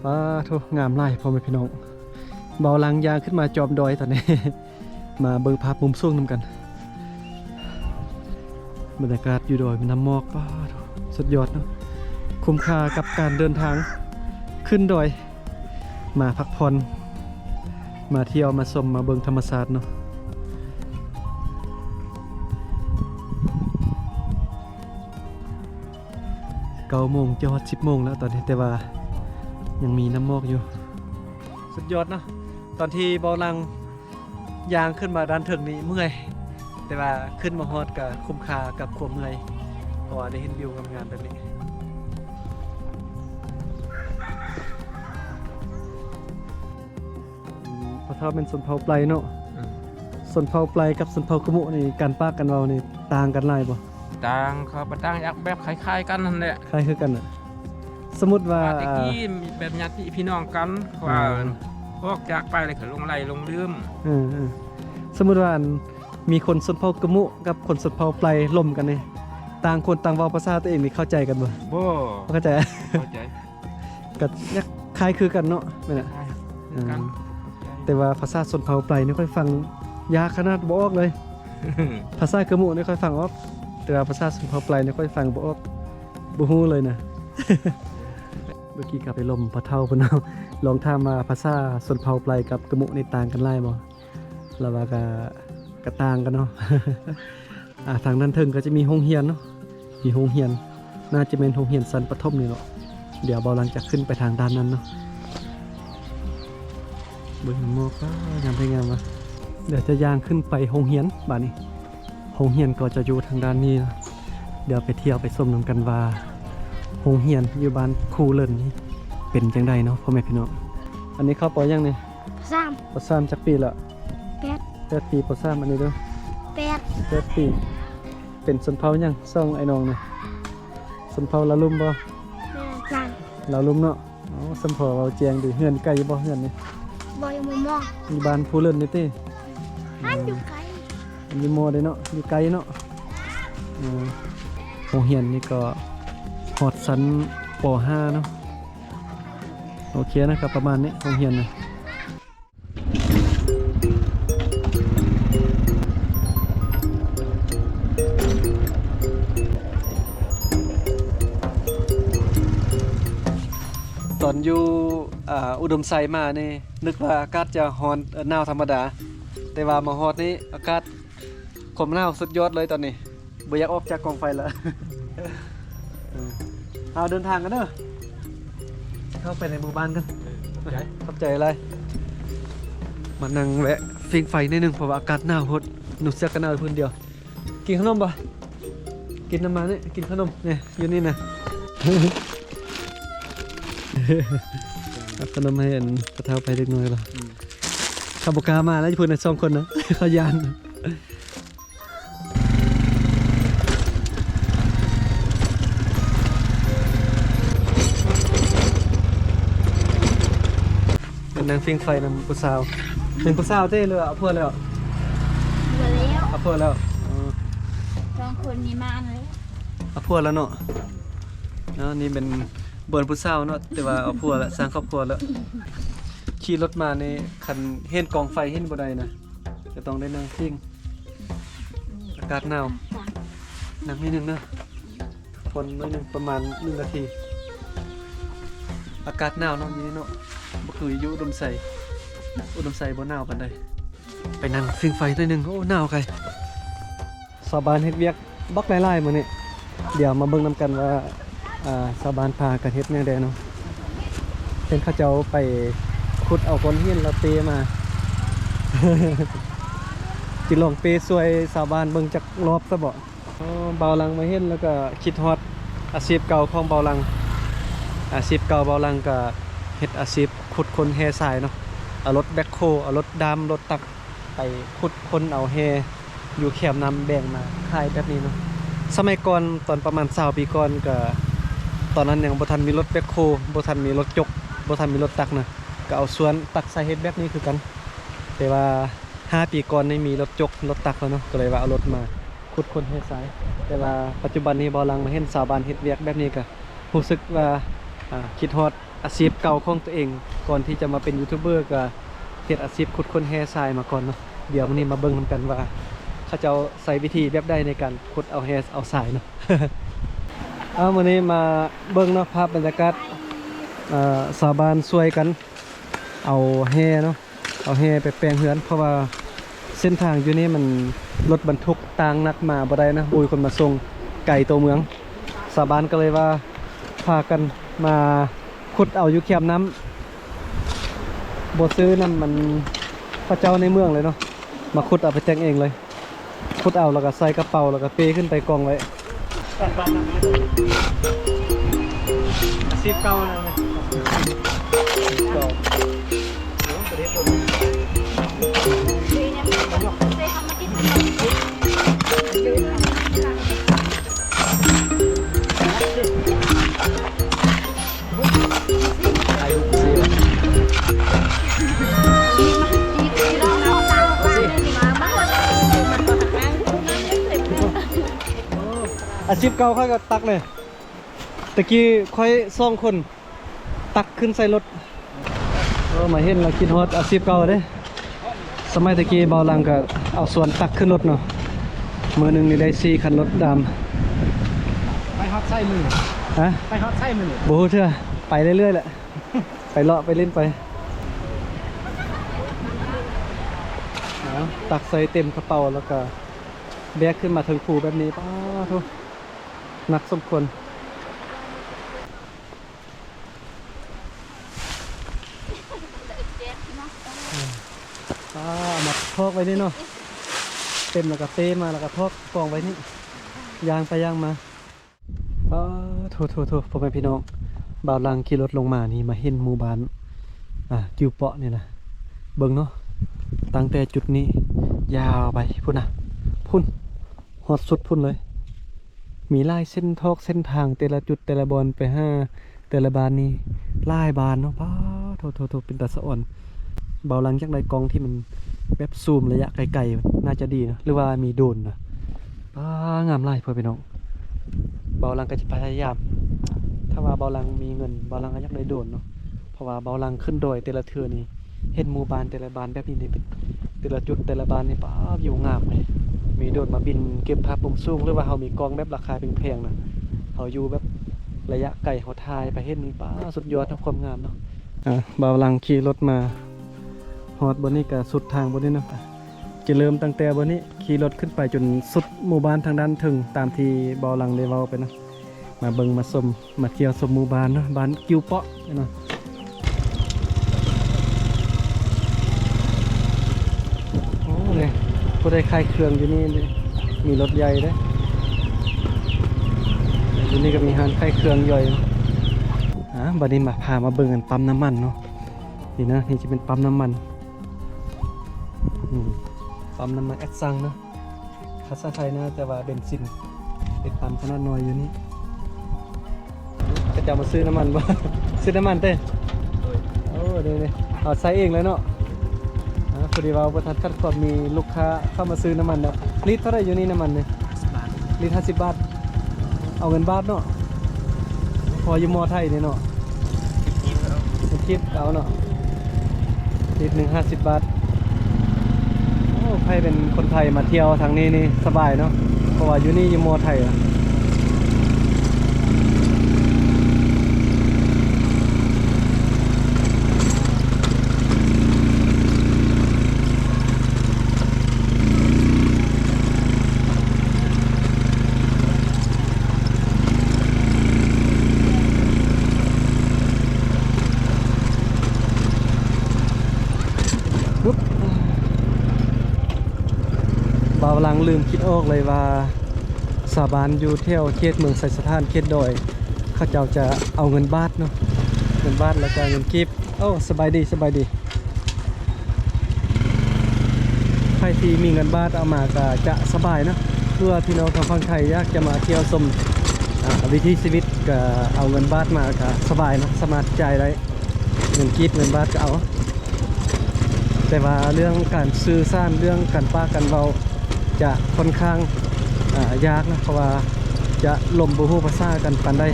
ປາໂທ ງາມຫຼາຍພໍ່ແມ່ພີ່ນ້ອງ. ເບົາຫຼັງຍ່າງຂຶ້ນມາຈອມດອຍຕອນນີ້ ມາເບິ່ງພາບມຸມສູງນຳກັນ. ບັນຍາກາດຢູ່ດອຍ ມີນ້ຳໝອກ ປາໂທ ສຸດຍອດເນາະ. ຄຸ້ມຄ່າກັບການເດີນທາງຂຶ້ນດອຍ ມາພັກຜ່ອນ ມາທ່ຽວ ມາຊົມ ມາເບິ່ງທຳມະຊາດເນາະ. ເກົ້າໂມງ ຈະຮອດສິບໂມງແລ້ວຕອນນີ້ ແຕ່ວ່າຍັງມີນ້ຳໝອກຢູ່. ສຸດຍອດເນາະ. ຕອນທີ່ເບົາຫຼັງຍ່າງຂຶ້ນມາດ້ານເທິງນີ້ເມື່ອຍ ແຕ່ວ່າຂຶ້ນມາຮອດກໍຄຸ້ມຄ່າກັບຄວາມເມື່ອຍ ເພາະວ່າໄດ້ເຫັນວິວງາມໆແບບນີ້. ອືມ ພໍ່ເຖົ້າແມ່ນຊົນເຜົ່າໄປເນາະ. ອືມ ຊົນເຜົ່າໄປກັບຊົນເຜົ່າກະມຸນີ້ ການປາກການເວົ້ານີ້ຕ່າງກັນຫຼາຍບໍ່? ຕ່າງ ເຂົາບໍ່ຕ່າງ ຢາກແບບຄ້າຍໆກັນຫັ້ນແຫຼະ ຄ້າຍຄືກັນນະ. ສົມມຸດວ່າ ແຕ່ກີ້ແບບຍາດຕິພີ່ນ້ອງກັນ ເພາະວ່າ ເອີ ອອກຈາກໄປແລ້ວກໍຫຼົງໄຫຼຫຼົງລືມ. ເອີໆ ສົມມຸດວ່າ ອັນ ມີຄົນຊົນເຜົ່າກະມຸກັບຄົນຊົນເຜົ່າໄປລົມກັນນີ້ ຕ່າງຄົນຕ່າງເວົ້າພາສາຕົວເອງນີ້ເຂົ້າໃຈກັນບໍ່? ບໍ່ ບໍ່ເຂົ້າໃຈ. ເຂົ້າໃຈ ກໍຍາກຄ້າຍຄືກັນເນາະ ແມ່ນລະ? ຄ້າຍຄືກັນ. ອືມ ແຕ່ວ່າພາສາຊົນເຜົ່າໄປນີ້ຂ້ອຍຟັງຍາກຂະໜາດ ບໍ່ອອກເລີຍ. ພາສາກະມຸນີ້ຂ້ອຍຟັງອອກ ແຕ່ວ່າພາສາຊົນເຜົ່າໄປນີ້ຂ້ອຍຟັງບໍ່ອອກ ບໍ່ຮູ້ເລີຍນະ. ເມື່ອກີ້ກໍໄປລົມພໍ່ເຖົ້າເພິ່ນເນາະ ລອງຖາມວ່າພາສາຊົນເຜົ່າໄປກັບກະມຸນີ້ຕ່າງກັນຫຼາຍບໍ່? ລາວວ່າກະ ກະຕ່າງກັນເນາະ. ອ່າ ທາງດ້ານເທິງກໍຈະມີໂຮງຮຽນເນາະ ມີໂຮງຮຽນ ໜ້າຈະແມ່ນໂຮງຮຽນຊັ້ນປະຖົມນີ້ເນາະ. ດຽວເບົາຫຼັງຈະຂຶ້ນໄປທາງດ້ານນັ້ນເນາະ. ເບິ່ງໝອກ ວ້າ ງາມແທ້ງາມວ່າ. ດຽວຈະຍ່າງຂຶ້ນໄປໂຮງຮຽນບາດນີ້ ໂຮງຮຽນກໍຈະຢູ່ທາງດ້ານນີ້ເນາະ. ດຽວໄປທ່ຽວໄປຊົມນຳກັນວ່າ ໂຮງຮຽນຢູ່ບ້ານພູເລີນນີ້ເປັນຈັ່ງໃດເນາະ ພໍ່ແມ່ພີ່ນ້ອງ. ອັນນີ້ເຂົ້າ ປ.ຫຍັງນີ້? ປ.ສາມ. ປ.ສາມ ຈັກປີລະ? ແປດ. ແປດປີ ປ.ສາມ ອັນນີ້ເດີ? ແປດ. ແປດປີ. ເປັນຊົນເຜົ່າຫຍັງ ສອງອ້າຍນ້ອງນີ້? ຊົນເຜົ່າລາວລຸ່ມບໍ່? ແມ່ນ. ລາວລຸ່ມເນາະ. ອໍ ສຳພໍເວົ້າແຈ້ງດີ. ເຮືອນໃກ້ຢູ່ບໍ່ ເຮືອນນີ້? ບໍ່ ຢູ່ໝໍ່ໆ. ຢູ່ບ້ານພູເລີນນີ້ຕິ? ອັນຢູ່ໄກ ຢູ່ໝໍ່ເດ້ເນາະ ຢູ່ໄກເນາະ. ເອີ ໂຮງຮຽນນີ້ກໍຮອດຊັ້ນ ປ.ຫ້າ ເນາະ. ໂອເຄນະ ກໍປະມານນີ້ ໂຮງຮຽນນະ. ຕອນຢູ່ ອ່າ ອຸດົມໄຊມານີ້ ນຶກວ່າອາກາດຈະຮ້ອນ ເອີ ໜາວທຳມະດາ ແຕ່ວ່າມາຮອດນີ້ອາກາດ ຄວາມໜາວສຸດຍອດເລີຍຕອນນີ້ ບໍ່ຢາກອອກຈາກກອງໄຟລະ. ເອີ ເຮົາເດີນທາງກັນເດີ ເຂົ້າໄປໃນໝູ່ບ້ານກັນ. ເອີ ຂອບໃຈ ຂອບໃຈຫຼາຍ. ມານັ່ງແວະຟິງໄຟໜ້ອຍໜຶ່ງ ເພາະວ່າອາກາດໜາວໂພດ ນຸ່ງເສື້ອກັນໜາວພື້ນດຽວ. ກິນຂະໜົມບໍ່? ກິນນຳມານີ້ ກິນຂະໜົມນີ້ ຢູ່ນີ້ນະ. ເອົາຂະໜົມໃຫ້ອັນ ປະເຖົ້າໄປເລັກນ້ອຍລະ. ອືມ ເຂົາບໍ່ກ້າມາແລ້ວ ຢູ່ພຸ້ນນະ ສອງຄົນນະ ເຂົາຢ້ານ. ມານັ່ງຟິງໄຟນຳຜູ້ສາວ. ເປັນຜູ້ສາວເດ້ ຫຼືວ່າເອົາຜົວແລ້ວ? ຜົວແລ້ວ. ເອົາຜົວແລ້ວ. ອໍ ສອງຄົນມີມາອັນແລ້ວ. ເອົາຜົວແລ້ວເນາະ. ເນາະ ນີ້ເປັນບ່ອນຜູ້ສາວເນາະ ແຕ່ວ່າເອົາຜົວແລ້ວ ສ້າງຄອບຄົວແລ້ວ. ຂີ່ລົດມານີ້ ຄັນເຫັນກອງໄຟເຫັນບໍ່ໄດ້ນະ. ຈະຕ້ອງໄດ້ນັ່ງພິງ. ອາກາດໜາວ. ນັ່ງໜ້ອຍໜຶ່ງເດີ ພັກຜ່ອນໜ້ອຍໜຶ່ງ ປະມານໜຶ່ງນາທີ. ອາກາດໜາວເນາະ ຢູ່ນີ້ເນາະ ບໍ່ຄືຢູ່ອຸດົມໄຊ. ອຸດົມໄຊບໍ່ໜາວປານໃດ. ໄປນັ່ງຟິງໄຟໜ້ອຍໜຶ່ງ. ໂອ້ ໜາວໄກ. ຊາວບ້ານເຮັດວຽກບັກຫຼາຍໆມື້ນີ້. ດຽວມາເບິ່ງນຳກັນວ່າ ອ່າ ຊາວບ້ານພາກັນເຮັດແນວໃດເນາະ. ເຫັນເຂົາເຈົ້າໄປຂຸດເອົາກ້ອນຫີນແລ້ວເປມາ. ຊິລອງເປຊ່ວຍຊາວບ້ານເບິ່ງຈັກລອບຊະເບາະ. ເອີ ເບົາຫຼັງມາເຫັນແລ້ວກໍຄິດຮອດອາຊີບເກົ່າຂອງເບົາຫຼັງ. ອາຊີບເກົ່າເບົາຫຼັງກໍເຮັດອາຊີບຂຸດຄົ້ນແຮ່ຊາຍເນາະ. ເອົາລົດແບັກໂຄ ເອົາລົດດາມ ລົດຕັກ ໄປຂຸດຄົ້ນເອົາແຮ່ຢູ່ແຄມນ້ຳແບງມາຂາຍແບບນີ້ເນາະ. ສະໄໝກ່ອນຕອນປະມານຊາວປີກ່ອນ ກະຕອນນັ້ນຍັງບໍ່ທັນມີລົດແບັກໂຄ ບໍ່ທັນມີລົດຈົກ ບໍ່ທັນມີລົດຕັກນະ ກະເອົາສ່ວນຕັກໃສ່ເຮັດແບບນີ້ຄືກັນ. ແຕ່ວ່າຫ້າປີກ່ອນນີ້ມີລົດຈົກລົດຕັກແລ້ວເນາະ ກະເລີຍວ່າເອົາລົດມາຂຸດຄົ້ນແຮ່ຊາຍ. ແຕ່ວ່າປັດຈຸບັນນີ້ເບົາຫຼັງມາເຫັນຊາວບ້ານເຮັດວຽກແບບນີ້ ກະຮູ້ສຶກວ່າ ອາ ຄິດຮອດ ອາຊີບເກົ່າຂອງຕົວເອງ ກ່ອນທີ່ຈະມາເປັນຢູທູບເບີ ກໍເຮັດອາຊີບຂຸດຄົ້ນແຮ່ຊາຍມາກ່ອນເນາະ. ດຽວມື້ນີ້ມາເບິ່ງນຳກັນວ່າ ເຂົາເຈົ້າໃຊ້ວິທີແບບໃດໃນການຂຸດເອົາແຮ່ເອົາຊາຍເນາະ. ເອົາ ມື້ນີ້ມາເບິ່ງເນາະ ພາບບັນຍາກາດ ເອີ ຊາວບ້ານຊ່ວຍກັນເອົາແຮ່ເນາະ. ເອົາແຮ່ໄປແປງເຮືອນ ເພາະວ່າເສັ້ນທາງຢູ່ນີ້ມັນລົດບັນທຸກຕ່າງໜັກມາບໍ່ໄດ້ນະ, ບໍ່ມີຄົນມາສົ່ງ ໄກຕົວເມືອງ. ຊາວບ້ານກໍເລີຍວ່າພາກັນມາຂຸດເອົາຢູ່ແຄມນ້ຳ, ບໍ່ຊື້ນຳມັນເຂົາເຈົ້າໃນເມືອງເລີຍເນາະ, ມາຂຸດເອົາໄປແຕ່ງເອງເລີຍ. ຂຸດເອົາ ແລ້ວກໍໃສ່ກະເປົາ ແລ້ວກໍເປ້ຂຶ້ນໄປກອງໄວ້. ອາຊີບເກົ່ານະ ເກົ່າ. ອາຊີບເກົ່າຂ້ອຍກໍຕັກເລີຍ. ຕະກີ້ຂ້ອຍສອງຄົນຕັກຂຶ້ນໃສ່ລົດ. ເອີ ມາເຫັນແລ້ວຄິດຮອດອາຊີບເກົ່າເດ້. ສະໄໝຕະກີ້ບ່າວຫຼັງກໍເອົາສວນຕັກຂຶ້ນລົດເນາະ, ມື້ໜຶ່ງນີ້ໄດ້ສີ່ຄັນລົດດຳ. ໄປຮອດໃສມື້ນີ້? ຮະ? ໄປຮອດໃສມື້ນີ້? ບໍ່ຮູ້ເທື່ອ, ໄປເລື້ອຍໆແຫຼະ, ໄປເລາະໄປຫຼິ້ນໄປ. ເອົາ ຕັກໃສ່ເຕັມກະເປົາ ແລ້ວກໍແບກຂຶ້ນມາເທິງພູແບບນີ້. ປາໂທ້ ໜັກສົມຄວນ. ອ່າ ເອົາມາຖອກໄວ້ນີ້ເນາະ, ເຕັມແລ້ວກໍເປມາ ແລ້ວກໍຖອກກອງໄວ້ນີ້, ຍ່າງໄປຍ່າງມາ. ປາໂທ້ໆໆ ພໍ່ແມ່ພີ່ນ້ອງ, ບ່າວຫຼັງຂີ່ລົດລົງມານີ້ ມາເຫັນໝູ່ບ້ານ ອ່າ ກິວເປາະນີ້ນະ. ເບິ່ງເນາະ, ຕັ້ງແຕ່ຈຸດນີ້ຍາວໄປພຸ້ນນະ, ພຸ້ນ ຮອດສຸດພຸ້ນເລີຍ. ມີຫຼາຍເສັ້ນຖອກເສັ້ນທາງ ແຕ່ລະຈຸດແຕ່ລະບ່ອນໄປຫາແຕ່ລະບ້ານນີ້ ຫຼາຍບ້ານເນາະ. ປາໂທ້ໆໆ ເປັນຕາສະອອນ. ບ່າວຫຼັງຢາກໄດ້ກ້ອງທີ່ມັນແບບຊູມໄລຍະໄກໆ ໜ້າຈະດີເນາະ ຫຼືວ່າມີໂດຣນນະ. ປາ ງາມຫຼາຍພໍ່ແມ່ພີ່ນ້ອງ. ບ່າວຫຼັງກໍຈະພະຍາຍາມ, ຖ້າວ່າບ່າວຫຼັງມີເງິນ ບ່າວຫຼັງກໍຢາກໄດ້ໂດຣນເນາະ. ເພາະວ່າບ່າວຫຼັງຂຶ້ນດອຍແຕ່ລະເທື່ອນີ້ ເຫັນໝູ່ບ້ານແຕ່ລະບ້ານແບບນີ້ນີ້ ເປັນແຕ່ລະຈຸດແຕ່ລະບ້ານນີ້ ປາ ວິວງາມເລີຍ. ມີໂດຣນມາບິນເກັບພາບມຸມສູງ ຫຼືວ່າເຮົາມີກ້ອງແບບລາຄາແພງໆນະ, ເຮົາຢູ່ແບບໄລຍະໄກ ເຮົາຖ່າຍໄປເຫັນນີ້ ປາ ສຸດຍອດເນາະ ຄວາມງາມເນາະ. ອ່າ ບ່າວຫຼັງຂີ່ລົດມາຮອດບ່ອນນີ້ກໍສຸດທາງບ່ອນນີ້ເນາະ. ຈະເລີ່ມຕັ້ງແຕ່ບ່ອນນີ້ ຂີ່ລົດຂຶ້ນໄປຈົນສຸດໝູ່ບ້ານທາງດ້ານເທິງ ຕາມທີ່ບ່າວຫຼັງໄດ້ເວົ້າໄປເນາະ. ມາເບິ່ງມາຊົມ ມາທ່ຽວຊົມໝູ່ບ້ານເນາະ, ບ້ານກິວເປາະເນາະ. ໂອ້ ນີ້ ຜູ້ໃດຂາຍເຄື່ອງຢູ່ນີ້ ມີລົດໃຫຍ່ເດ້. ຢູ່ນີ້ກໍມີຮ້ານຂາຍເຄື່ອງຍ່ອຍ. ອ່າ ບັດນີ້ມາ ພາມາເບິ່ງອັນປ້ຳນ້ຳມັນເນາະ. ນີ້ນະ ນີ້ຈະເປັນປ້ຳນ້ຳມັນ. ອືມ ປ້ຳນ້ຳມັນແອັດຊັງເນາະ. ພາສາໄທໜ້າຈະວ່າເບັນຊິນ. ເປັນປ້ຳຂະໜາດນ້ອຍຢູ່ນີ້. ເຂົາເຈົ້າມາຊື້ນ້ຳມັນບໍ່? ຊື້ນ້ຳມັນເດ້? ໂດຍ. ໂອ້ ເດ້ໆ ເອົາໃຊ້ເອງເລີຍເນາະ. ອ່າ ພໍດີວ່າບໍ່ທັນຂັດຂວາງ ມີລູກຄ້າເຂົ້າມາຊື້ນ້ຳມັນແລ້ວ. ລິດເທົ່າໃດຢູ່ນີ້ ນ້ຳມັນນີ້? ຫ້າສິບບາດ. ລິດຫ້າສິບບາດ. ເອົາເງິນບາດເນາະ, ເພາະຢູ່ມໍໄທນີ້ເນາະ. ເປັນກີບເອົາເນາະ, ລິດໜຶ່ງຫ້າສິບບາດ. ໂອ້ ໃຜເປັນຄົນໄທມາທ່ຽວທາງນີ້ນີ້ສະບາຍເນາະ, ເພາະວ່າຢູ່ນີ້ຢູ່ມໍໄທ. ບ່າວຫຼັງລືມຄິດອອກເລີຍວ່າ ຊາວບ້ານຢູ່ແຖວເຂດເມືອງໄຊສະຖານ ເຂດດອຍ ເຂົາເຈົ້າຈະເອົາເງິນບາດເນາະ, ເງິນບາດ ແລ້ວກໍເງິນກີບ. ໂອ້ ສະບາຍດີ ສະບາຍດີ. ໃຜທີ່ມີເງິນບາດເອົາມາກໍຈະສະບາຍເນາະ, ເພື່ອພີ່ນ້ອງທາງຝັ່ງໄທຢາກຈະມາທ່ຽວຊົມ ອ່າ ວິຖີຊີວິດ ກໍເອົາເງິນບາດມາກໍສະບາຍເນາະ, ສາມາດຈ່າຍໄດ້ ເງິນກີບເງິນບາດກໍເອົາ. ແຕ່ວ່າເລື່ອງການສື່ສານ ເລື່ອງການປາກການເວົ້າຈະຄ່ອນຂ້າງ ອ່າ ຍາກເນາະ, ເພາະວ່າຈະລົມບໍ່ຮູ້ພາສາກັນປານໃດ.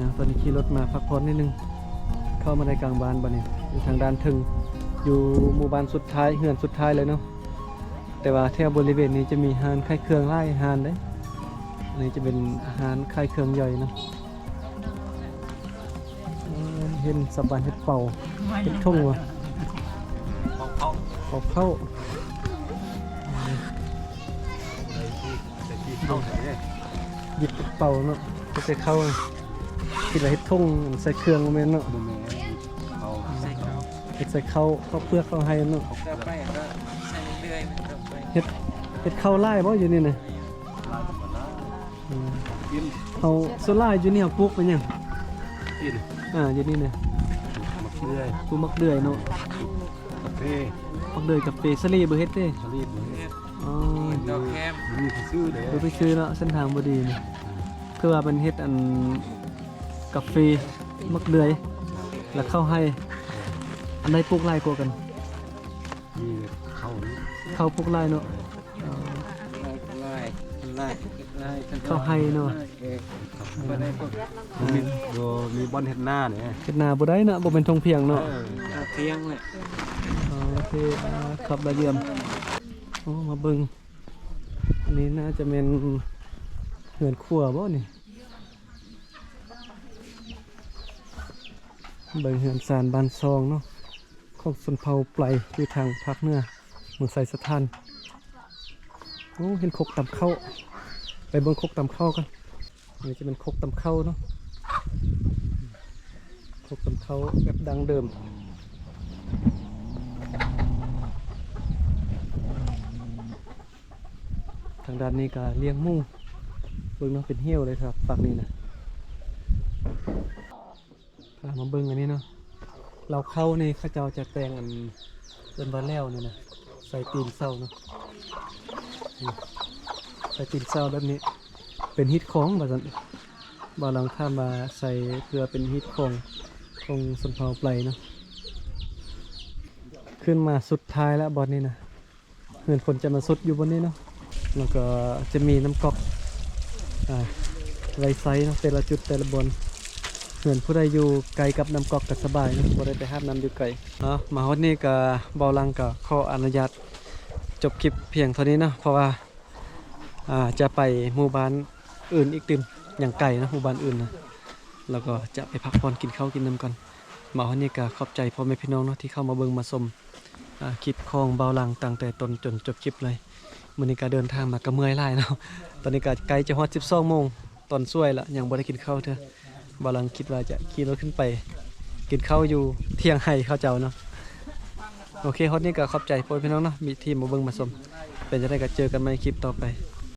ນະ ຕອນນີ້ຂີ່ລົດມາພັກຜ່ອນນິດໜຶ່ງ ເຂົ້າມາໃນກາງບ້ານບັດນີ້ ຢູ່ທາງດ້ານເທິງ ຢູ່ໝູ່ບ້ານສຸດທ້າຍ ເຮືອນສຸດທ້າຍເລີຍເນາະ. ແຕ່ວ່າແຖວບໍລິເວນນີ້ຈະມີຮ້ານຂາຍເຄື່ອງຫຼາຍຮ້ານເດ້. ອັນນີ້ຈະເປັນຮ້ານຂາຍເຄື່ອງຍ່ອຍເນາະ. ເອີ ເຫັນຊາວບ້ານເຮັດເປົາ ເຮັດຖົງວ່າ ເປົາເຂົ້າ ເປົາເຂົ້າ ເປັນເປົາເນາະ ເຮັດໃສ່ເຂົ້າ. ຄິດວ່າເຮັດຖົງໃສ່ເຄື່ອງ ບໍ່ແມ່ນເນາະ? ບໍ່ແມ່ນ ເຂົ້າ ເຮັດໃສ່ເຂົ້າ ເຂົ້າເປືອກ ເຂົ້າໄຮ່ເນາະ. ຕໍ່ໄປກໍໃສ່ເລື້ອຍໆ ຕໍ່ໄປ ເຮັດ ເຮັດເຂົ້າຫຼາຍບໍ່ຢູ່ນີ້ນະ? ຫຼາຍບໍ່ຫຼາຍ ອືມ ກິນ ເຮົາ ສ່ວນຫຼາຍຢູ່ນີ້ເຮົາປູກເປັນຫຍັງ? ກິນ ອ່າ ຢູ່ນີ້ນະ ປູກໝາກເດືອຍ ປູກໝາກເດືອຍເນາະ ປູກກາເຟ ໝາກເດືອຍກາເຟ. ສາລີບໍ່ເຮັດເດ້? ສາລີບໍ່ເຮັດ. ອໍ ດອກແຄມ ບໍ່ມີຜູ້ຊື້ເດ້ ບໍ່ໄປຊື້ເນາະ ເສັ້ນທາງບໍ່ດີນີ້. ຄືວ່າເພິ່ນເຮັດອັນກາເຟ ໝາກເດືອຍ ແລ້ວເຂົ້າໄຮ່ ອັນໃດປູກຫຼາຍກວ່າກັນ? ມີເຂົ້ານີ້ ເຂົ້າປູກຫຼາຍເນາະ. ອໍ ຫຼາຍ ຫຼາຍ ເຂົ້າໄຮ່ເນາະ. ເອີ ບໍ່ມີ ບໍ່ມີບ່ອນເຮັດນາເດ້ ເຮັດນາບໍ່ໄດ້ເນາະ ບໍ່ແມ່ນທົ່ງພຽງເນາະ. ເອີ ທົ່ງພຽງແຫຼະ. ໂອເຄ ອ່າ ຂັບລະຢ້ຽມ. ໂອ້ ມາເບິ່ງ ອັນນີ້ໜ້າຈະແມ່ນເຮືອນຄົວບໍ່ນີ້? ເບິ່ງເຮືອນຊານບ້ານຊ່ອງເນາະ ຂອງຊົນເຜົ່າໄປ ຢູ່ທາງພາກເໜືອ ເມືອງໄຊສະຖານ. ໂອ້ ເຫັນຄົກຕຳເຂົ້າ ໄປເບິ່ງຄົກຕຳເຂົ້າກັນ. ອັນນີ້ຈະເປັນຄົກຕຳເຂົ້າເນາະ ຄົກຕຳເຂົ້າແບບດັ້ງເດີມ. ທາງດ້ານນີ້ກໍລ້ຽງໝູ ເບິ່ງເນາະ ເປັນຮ້ຽວເລີຍຄັບ ຝັ່ງນີ້ນະ. ພາມາເບິ່ງອັນນີ້ເນາະ ເລົ້າເຂົ້ານີ້ເຂົາເຈົ້າຈະແຕ່ງອັນ ເອີ້ນວ່າແຫຼວນີ້ນະ ໃສ່ຕີນເສົາເນາະ ນີ້ ໃສ່ຕີນເສົາແບບນີ້ ເປັນຮີດຄອງວ່າຊັ້ນ. ບ່າວຫຼັງຖາມວ່າໃສ່ເພື່ອເປັນຮີດຄອງຂອງຊົນເຜົ່າໄປເນາະ. ຂຶ້ນມາສຸດທ້າຍແລ້ວບ່ອນນີ້ນະ ເຮືອນຄົນຈະມາສຸດຢູ່ບ່ອນນີ້ເນາະ ແລ້ວກໍຈະມີນ້ຳກັອກ ອ່າ ໄວ້ໃຊ້ເນາະ ແຕ່ລະຈຸດແຕ່ລະບ່ອນ. ເຮືອນຜູ້ໃດຢູ່ໃກ້ກັບນ້ຳກັອກກໍສະບາຍເນາະ ບໍ່ໄດ້ໄປຫາບນ້ຳຢູ່ໄກ. ເອົາ ມາຮອດນີ້ກໍ ບ່າວຫຼັງກໍຂໍອະນຸຍາດຈົບຄລິບພຽງເທົ່ານີ້ເນາະ ເພາະວ່າ ອ່າ ຈະໄປໝູ່ບ້ານອື່ນອີກຕື່ມ ຍັງໄກເນາະ ໝູ່ບ້ານອື່ນນະ ແລ້ວກໍຈະໄປພັກຜ່ອນ ກິນເຂົ້າກິນນ້ຳກ່ອນ. ມາຮອດນີ້ກໍຂອບໃຈພໍ່ແມ່ພີ່ນ້ອງເນາະ ທີ່ເຂົ້າມາເບິ່ງມາຊົມ ອ່າ ຄລິບຂອງບ່າວຫຼັງຕັ້ງແຕ່ຕົ້ນຈົນຈົບຄລິບເລີຍ. ມື້ນີ້ກໍເດີນທາງມາກໍເມື່ອຍຫຼາຍເນາະ ຕອນນີ້ກໍໃກ້ຈະຮອດສິບສອງໂມງຕອນສວຍລະ ຍັງບໍ່ໄດ້ກິນເຂົ້າເທື່ອ. ບ່າວຫຼັງຄິດວ່າຈະຂີ່ລົດຂຶ້ນໄປກິນເຂົ້າຢູ່ຖຽງໄຮ່ເຂົາເຈົ້າເນາະ. ໂອເຄ ຮອດນີ້ກໍຂອບໃຈພໍ່ແມ່ພີ່ນ້ອງເນາະ ມີທີ່ມາເບິ່ງມາຊົມ. ເປັນຈັ່ງໃດກໍເຈີກັນໃໝ່ຄລິບຕໍ່ໄປ.